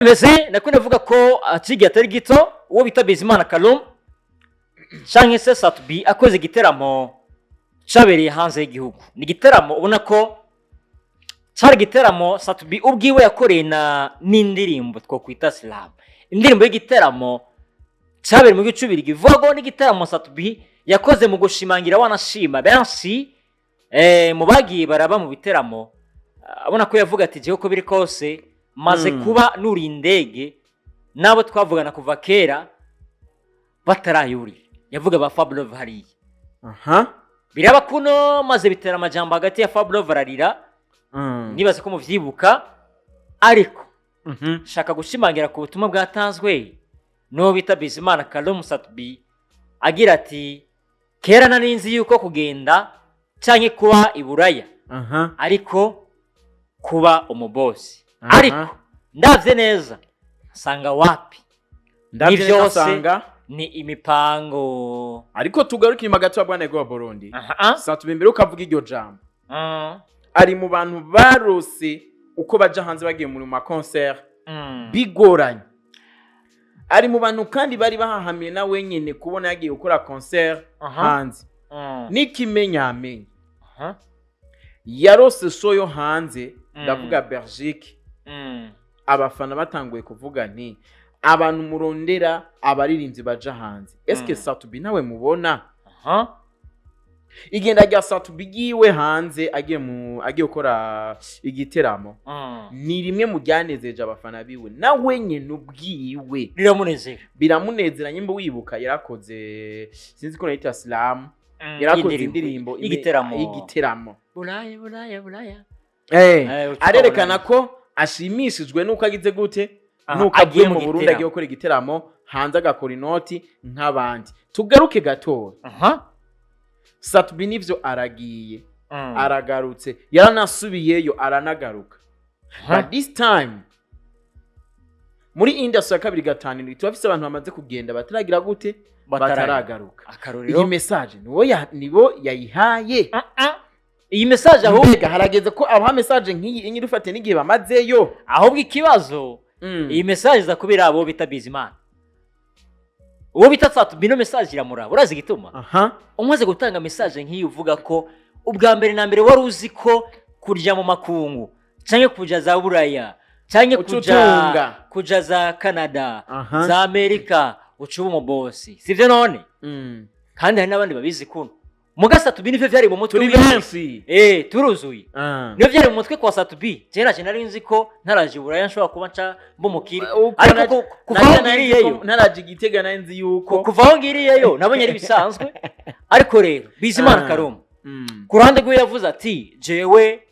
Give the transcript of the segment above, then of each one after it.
Bimeze nako ndavuga ko akigiye atari gito, uwo bita Bizimana Kalum canke se Sat-B akoze igiteramo cabereye hanze y'igihugu. Ni igiteramo ubona ko cari igiteramo Sat-B ubwiwe yakoreye na n'indirimbo twokwita slam, indirimbo y'igiteramo cyabereye mu gihugu c'Ububirigi. Ivuga n'igiteramo Sat-B yakoze mu gushimangira, wanashima benshi mu bagiye baraba mu biteramo, abona ko yavuga ati: "Jewe uko biri kose maze kuba nuriye indege n'abo twavugana kuva kera batarayurira." Yavuga ba Fablove hariya. Biraba kuno maze bitera amajambo hagati ya Fablove, ararira. Nibaza ko muvyibuka, ariko shaka gushimangira ku butumwa bwatanzwe n'uwo bita Bizimana Kalum Sat-B, agira ati: "Kera nari nzi yuko kugenda canke kuba i Buraya ariko kuba umubosi, ariko ndavye neza nsanga wapi." Ndavye Ni neza vyose. Nsanga Ni imipango. Ariko tugaruke inyuma gato, bwana Ego wa Burundi. Sat-B, mbere ukavuga iryo jambo, ari mu bantu barose uko baja hanze, bagiye mu ma concert bigoranye. Ari mu bantu kandi bari bahahamiye na wenyene kubona yagiye gukora concert hanze. N'ikimenyamenya, yarose show yo hanze, ndavuga Belgique, abafana batanguye kuvuga nti: "Abantu murondera abaririmbyi baja hanze, eske Sat-B nawe mubona?" Igenda rya Sat-B ryiwe hanze, agiye gukora igiteramo, ni rimwe mu ryanezeje abafana biwe na wenyene ubwiwe. Riramunezera. Biramunezera. Nyimba wibuka, yarakoze, sinzi ko nayita slam, yarakoze indirimbo y'igiteramo. Y'igiteramo. Buraya, Buraya, Buraya. Arerekana ko ashimishijwe nuko agize gute, nuko agiye avuye mu mu Burundi, giteramo. Agiye gukora igiteramo hanze, agakora inoti nk'abandi. Tugaruke gatoya. Sat-B nivyo aragiye, aragarutse, yaranasubiyeyo, aranagaruka. But this time muri industry ya 257 turafise abantu bamaze kugenda bataragira gute? Bataragaruka. Akarorero? Iyi message niwo nibo yayihaye. Ah, ah. Iyi message ahubwo Mbega harageze ko abaha message nk'iyi inyi dufate n'igihe bamazeyo? Ahubwo ikibazo, iyi message iza kubera abo bita Bizimana, uwo bita Sat-B, ino message iramuraba. Urazi igituma? Umaze gutanga message nk'iyi, uvuga ko ubwa mbere na mbere wari uzi ko kurya mu makungu canke kuja za Buraya canke kuja Ucutunga. kuja za Canada, za Amerika, uca uba umubosi, sivyo none? Kandi hari n'abandi babizi kuno muga Sat-B nivyo vyari mu mutwe Turi wiwe. benshi. Turuzuye. Niyo byari mu mutwe kwa Sat-B. Je naje nari nzi ko ntaraje i Buraya nshobora kuba nca mbumukire, ariko kuva aho ngiriyeyo, Ntaraje Igitega, nari nzi yuko kuva aho ngiriyeyo nabonye ari bisanzwe. Ariko rero Bizimana Karuma, ku ruhande rwe yavuze ati: "Jewe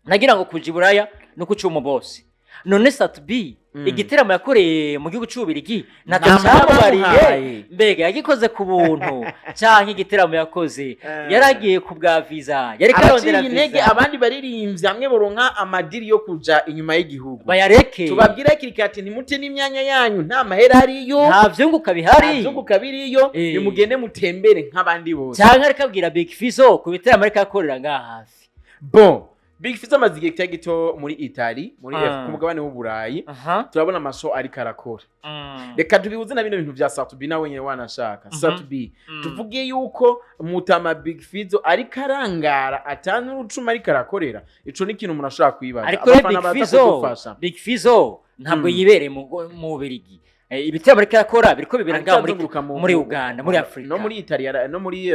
nagira ngo kuja i Buraya no kuca umubosi." None Sat-B igiteramo yakoreye mu gihugu c'Ububirigi ntacyo Nta mahera cyamubariye? bamuhaye. Mbega yagikoze ku buntu, canke igiteramo yakoze yaragiye ku bwa visa, yariko Araciye arondera intege visa? abandi baririmbyi hamwe boronka ama deal yo kuja inyuma y'igihugu. Bayareke. Tubabwire hakiri kare ati: "Ntimute n'imyanya yanyu, nta mahera ariyo." Nta vyunguka bihari. Nta vyunguka biriyo. Nimugende mutembere nk'abandi bose. Canke ariko abwira Big Fizzo ku biteramo ariko akorera ngaha hafi. Bon, Big Fizzo amaze igihe kitari gito muri Italy, muri ku mugabane w'Uburayi. Turabona ama show ariko arakora. Reka tubihuze na bino bintu vya Sat-B nawe nyene wanashaka. Sat-B, tuvuge yuko Mutama Big Fizzo ariko arangara atanu n'urucuma ariko arakorera. Ico ni ikintu umuntu ashobora kwibaza. Ariko rero Abafana Big baza Fizzo, kudufasha. Big Fizzo ntabwo yibereye mu Bubirigi. Ibiteramo ariko arakora biriko bibera ngaha muri Aracazunguruka muri Uganda, muri Afurika. No muri Italy, no muri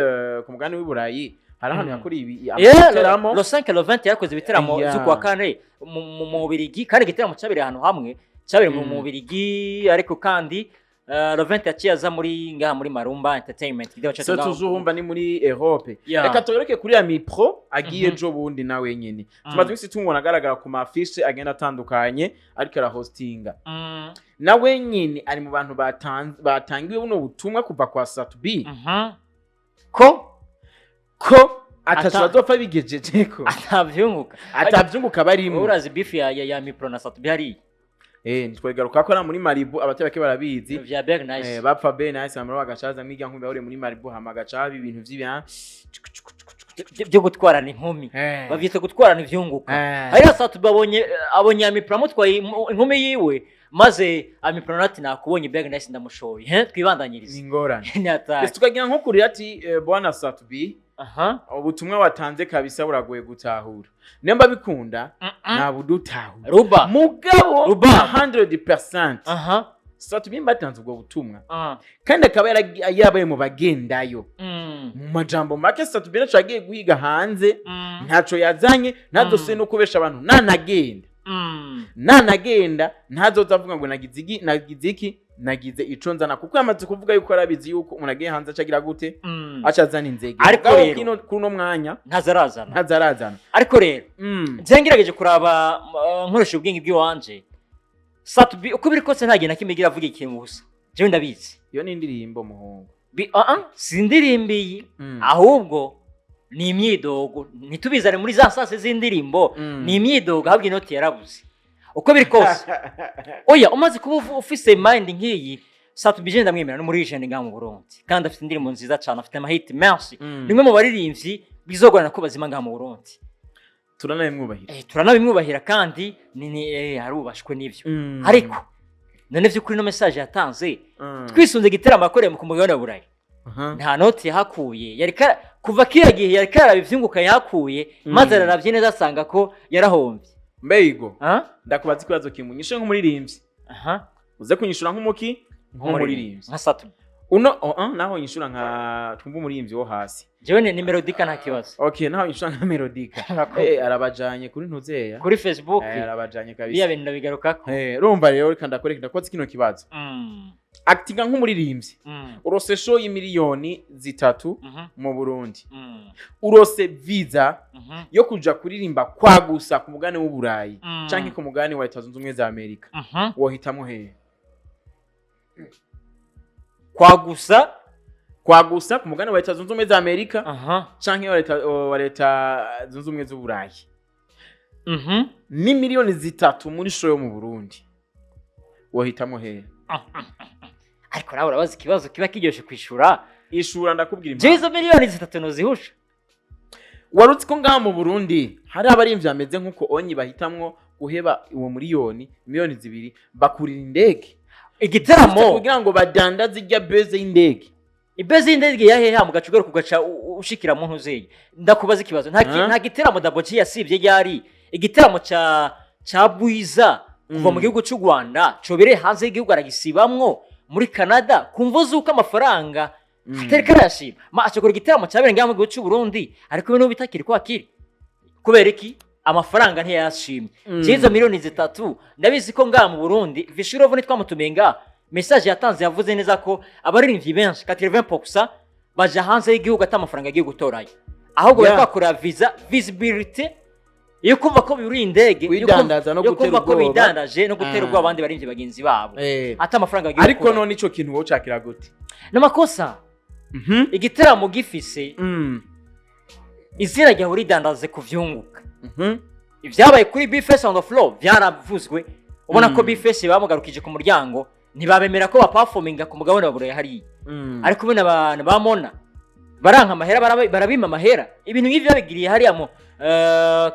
ku mugabane w'Uburayi hari ahantu yakoreye ibi ibiteramo. Le 5, le 20 yarakoze ibiteramo z'ukwa kane mu Bubirigi, kandi igiteramo cyabereye ahantu hamwe, cyabereye mu Bubirigi. Ariko kandi le 20 yaciye aza muri ngaha muri Marumba Entertainment. Igiteramo So cyacu ngaho. Tuzuhumva ni muri Europe. Reka tugaruke kuri ya Mipro agiye ejo bundi nawe nyene. Tumaze iminsi tumubona agaragara ku ma affiche agenda atandukanye ariko arahostinga. Nawe nyene ari mu bantu batangiwe buno butumwa kuva kwa Sat-B Ko ko ataco bazopfa bigejejeko. Atavyunguka. Atavyunguka barimwo. Urazi beef ya Mipro na Sat-B hariya? Ntitwegaruka ko na muri Maribu abatari bake barabizi. Vya Beg Nice. Bapfa be nice, bamara bagacaza mwiga nkumbi bahuriye muri Maribu, hama gaca ibintu vy'ibya Byo gutwarana inkumi. Bavyita gutwarana ivyunguka. Hariya Sat-B abonye abonye ya Mipro amutwaye inkumi yiwe. Maze Ami Pro ati nakubonye beg, nahise ndamushoye. He Ni twibandanyirize. Ingorane. Ni hatari. Ese tukagira nko kurira ati bwana Sat-B, ubutumwa watanze kabisa buragoye gutahura. Nimba bikunda ntabudutahura. Ruba. Mugabo Ruba. 100% Sat-B mbatanze ubwo butumwa kandi akaba yarabaye mu bagendayo. Mu majambo make, Sat-B naco yagiye guhiga hanze, ntaco yazanye, ntazose no kubesha abantu. Nanagenda, nanagenda ntazoza avuga ngo nagize iki, nagize iki, nagize ico nzana, kuko yamaze kuvuga yuko arabizi yuko umuntu agiye hanze acagira gute, aca azana inzege. Ariko Mugabo rero- kuri uno mwanya ntazarazana. Ntazarazana. Ariko rero nje ngerageje kuraba, nkoresha ubwenge bw'iwanje, Sat-B uko biri kose nta gihe na kimwe igira avuga ikintu gusa, jewe ndabizi. Iyo ni indirimbo, muhungu. Si indirimbo iyi, ahubwo ni imyidogo. Ntitubizane muri za sase z'indirimbo. Ni imyidogo, ahubwo inoti yarabuze uko biri kose. Oya, umaze kuba ufise mind nk'iyi, Sat-B je ndamwemera, no muri jeune ngaha mu Burundi, kandi afite indirimbo nziza cyane, afite amahiti menshi. Ni umwe mu baririmbyi bizogorana ko bazima ngaha mu Burundi. Turanabimwubahira. Turanabimwubahira kandi ni arubashwe n'ibyo. Ariko none vy'ukuri no message yatanze, twisunze igiteramo yakoreye ku mugabane wa Burayi, nta noti yahakuye. Yari kuva kiriya gihe yari karaba ivyunguka yahakuye, maze araravye neza asanga ko yarahombye. Mbeigo, Ah? ndakubaza ikibazo kimwe, unyishure nk'umuririmbyi. Uze kunyishura nk'umuki, nk'umuririmbyi. Nka Sat-B. Uno oh, ah, naho nyishura nka twumva umuririmbyi wo hasi. Jewe ni Melodica, nta kibazo. Okay, naho nyishura nka Melodica. Arabajanye kuri ntuzeya. Kuri Facebook. Arabajanye Biya kabisa. bintu ndabigarukako. Urumva rero, reka ndakwereka, ndakoze kino kibazo. Actinga nk'umuririmbyi. Urose show y'imiliyoni 3 mu Burundi. Urose visa yo kuja kuririmba kwa gusa ku mugabane w'Uburayi canke ku mugabane wa Leta Zunze Ubumwe za Amerika. Wohitamwo hehe? Kwa gusa? Kwa gusa ku mugabane wa Leta Zunze Ubumwe za Amerika canke wa Leta Zunze Ubumwe z'Uburayi. Ni miliyoni 3 muri show yo mu Burundi. Wohitamwo hehe? Ariko nawe urabaza ikibazo kiba kiryoshe kwishura. Ishura, ndakubwira Jewe impamvu. izo miliyoni 3 nozihusha. Wari uzi ko ngaha mu Burundi hari abarimvyi bameze nk'uko onyi bahitamwo guheba uwo miliyoni, miliyoni 2, bakurira indege Igiteramo kugira ngo badandaze irya beze y'indege? Ibeze y'indege ya hehe? Mu gace ugaruka ugaca ushikira mu ntuzeye. Ndakubaza ikibazo, nta giteramo Double G yasibye ryari? Igiteramo ca Bwiza kuva mu gihugu cy'u Rwanda cobereye hanze y'igihugu, aragisibamwo muri Canada ku mvo z'uko amafaranga atari karayashima. Ma acakora igiteramo cyabereye ngaha mu gihugu cy'u Burundi, ariko ibintu bitakiri ko akiri. Kubera iki? Amafaranga ntiyayashimye. Izo miliyoni 3 ndabizi ko ngaha mu Burundi Vishurovu ntitwamutumiye ngaha. Message yatanze yavuze neza ko abaririmbyi benshi 80% baja hanze y'igihugu ata amafaranga agiye gutorayo, ahubwo bari bakora visa visibility yo kumva ko buri indege, yo Kwidandaza no yo gutera kumva ko ubwoba. bidandaje no gutera ubwoba abandi baririmbyi bagenzi babo ata amafaranga agiye Ariko gukura. none ico kintu wowe ucakira gute? N'amakosa. Igiteramo gifise izina ryawe, ridandaze kuvyunguka. Ibyabaye kuri B-Face on the floor byaravuzwe, ubona ko B-Face bamugarukije ku muryango, ntibabemera ko baperforminga ku mugabane wa Burayi hariya. Ariko ubona abantu bamona baranka amahera, barabima amahera. Ibintu nk'ivyo babigiriye hariya mu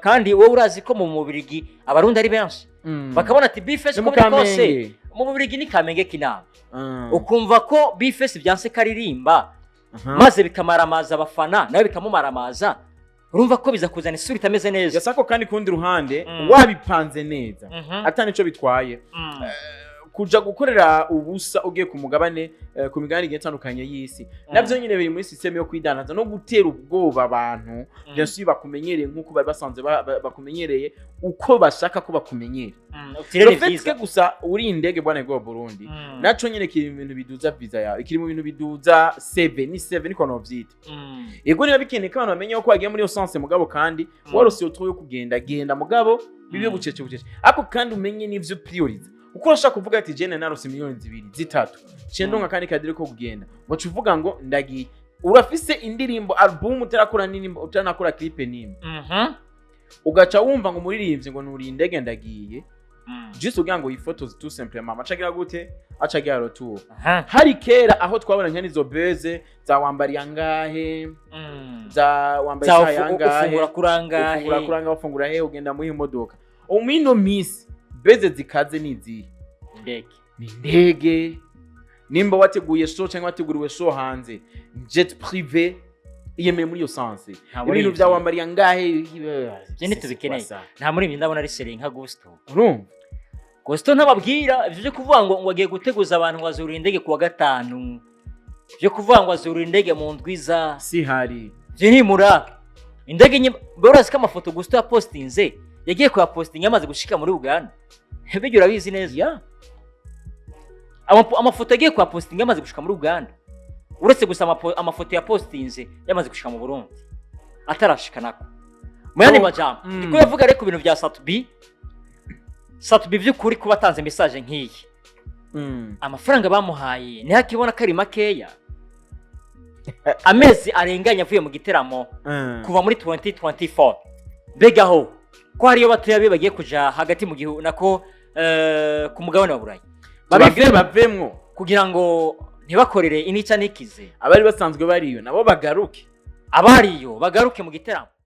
kandi wowe urazi ko mu Mubirigi Abarundi ari benshi, bakabona ati B-Face Ni mu uko biri kose Kamenge. Mu Bubirigi ni Kamenge kinama. Ukumva ko B-Face byanse karirimba, maze bikamaramaza abafana, nawe bikamumaramaza. Urumva ko biza kuzana isura itameze neza. Yasako kandi kundi ruhande, wabipanze neza, ata nico bitwaye kuja gukorera ubusa ugiye ku mugabane, ku migabane igiye itandukanye y'isi. Navyo nyine biri muri système yo kwidandaza no gutera ubwoba abantu. Bien sûr bakumenyereye nk'uko bari basanzwe bakumenyereye uko bashaka ko bakumenyera. Utirere Le fait vyiza. que gusa uri indege, bwana bwo Burundi, naco nyine kiri mu bintu biduza visa yawe, kiri mu bintu biduza CV, ni CV niko novyita. Yego, niba bikeneye ko abantu bamenya ko wagiye muri iyo sense, mugabo kandi warose iyo yo kugenda, genda, mugabo bibe bucece bucece. Ariko kandi umenye n'ivyo priorize, kuko urashaka kuvuga ati jene narose miliyoni 2, 3, ciye ndonka kandi kadire ko kugenda, waca uvuga ngo ndagiye. Urafise indirimbo, album utarakora n'indirimbo, utaranakora clip n'imwe, ugaca wumva ngo umuririmbyi ngo nuriye indege ndagiye, juste kugira ngo yifotoze tout simplement, acagira gute, acagira retour. Hari kera aho twabona nk'izo beze za wambariye angahe, za wambaye Za isaha yangahe, ufungura kurangahe. Ufungura kuranga, ufungura he, ugenda muri modoka. Ubu ino minsi beze zikaze ni izihe? Indege. Ni indege. Nimba wateguye show cyangwa wateguriwe show hanze, jet privé iyemeye muri iyo sens. Nta muri Ibintu ivyo. bya wambariya ngahe. Ivyo ntitubikeneye. Nta muri ibyo ndabona ari sérieux nka Gusto. Urumva? Gusto ntababwira ivyo byo kuvuga ngo agiye guteguza abantu, ngo azurira indege kuwa gatanu, byo kuvuga ngo azurira indege mu ndwiza. Si hari. Ivyo ntimura indege nye. Urazi ko amafoto Gusto yapostinze yagiye kuyapostinga yamaze gushika muri Uganda? Bijya urabizi neza. Amafoto yagiye kuyapostinga yamaze gushika muri Uganda, uretse gusa amafoto yapostinze yamaze gushika mu Burundi, atarashika nako. Mu yandi majambo, ndiko yavuga rero ku bintu bya Sat-B. Sat-B by'ukuri kuba atanze message nk'iyi, amafaranga bamuhaye niho akibona ko ari makeya. Amezi arenganye avuye mu giteramo kuva muri 2024, mbega ho ko hariyo batoya be bagiye kuja hagati mu gihugu, nako ku mugabane wa Burayi, tubabwire babivemo bavemwo kugira ngo ntibakorere inica n'ikize. Abari basanzwe bariyo nabo bagaruke. Abariyo bagaruke mu giteramo.